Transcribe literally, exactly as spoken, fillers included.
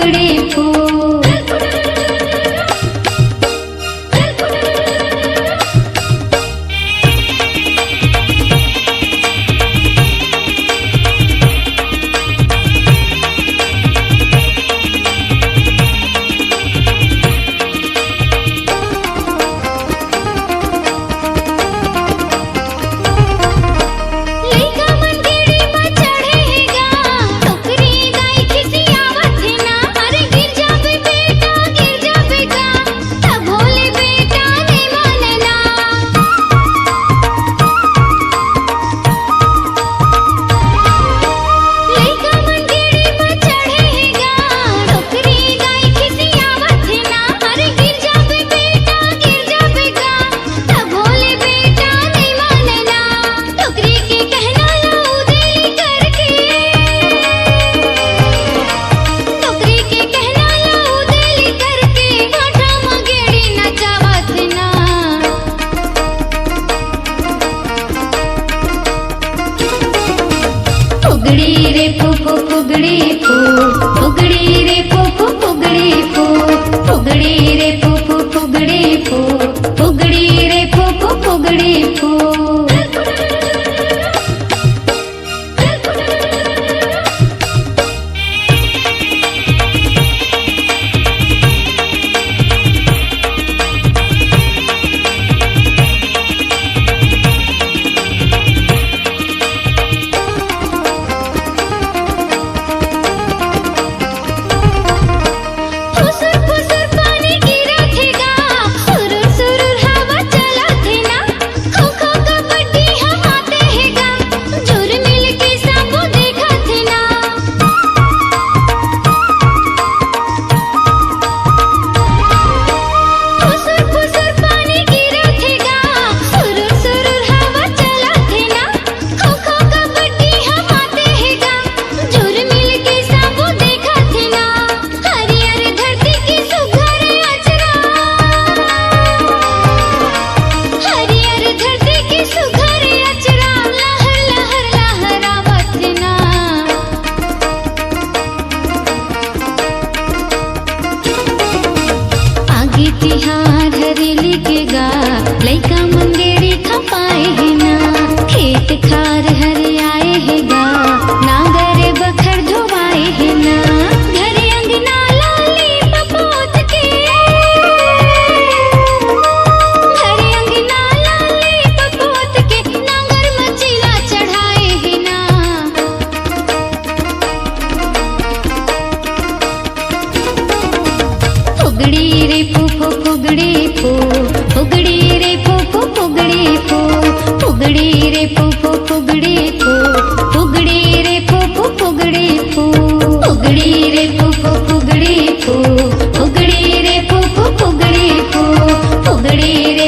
फुगड़ी फू। लइका मन गेड़ी म चढ़े हे गा, टोकरी दाई खिसियावत हे ना। अरे गिर जाबे बेटा, गिर जाबे गा, तभो ले बेटा नइ माने ना। लइका मन गेड़ी म चढ़े हे गा, टोकरी दाई खिसियावत हे ना। अरे गिर जाबे बेटा, गिर जाबे गा, तभो ले बेटा नइ माने ना। टोकरी के कहना ला उदेली करके, टोकरी के कहना ला उदेली करके, भाठा म गेड़ी नचावत हे ना। फुगड़ी रे फू फू फुगड़ी फू, फुगड़ी रे फू फू फुगड़ी फू, फुगड़ी रे फू फू फुगड़ी फू, फुगड़ी रे फू फू फुगड़ी फू। फुसुर फुसुर पानी गिरत हे गा, सुरुर सुरुर हवा चलत हे ना। खो खो कबड्डी हम आते हे गा, जुर मिल के सबो देखत हे ना। फुसुर फुसुर पानी गिरत हे गा, सुरुर सुरुर हवा चलत हे ना। खो खो कबड्डी हम आते हे गा, जुर मिल के सबो देखत हे ना। हरियर धरती के सुघर अचरा, हरियर धरती के सुघर अचरा, लहर लहर लहरावत हे ना। आगे तिहार हरेली के गा, लइका मन गेड़ी खपाए हे ना। खेत खार हरियाए हे गा, नांगर बखर धोवाए हे ना। घरे अंगना ला लीप पोत के, घरे अंगना ला लीप पोत के, नांगर म चीला चढ़ाए हे ना। फुगड़ी रे फू फू फुगड़ी फू, फुगड़ी रे फू फू फुगड़ी फू, फुगड़ी रे फू फू फुगड़ी फू, फुगड़ी रे फू फू फुगड़ी फू, फुगड़ी रे फू फू फुगड़ी फू, फुगड़ी रे फू फू फुगड़ी फू, फुगड़ी रे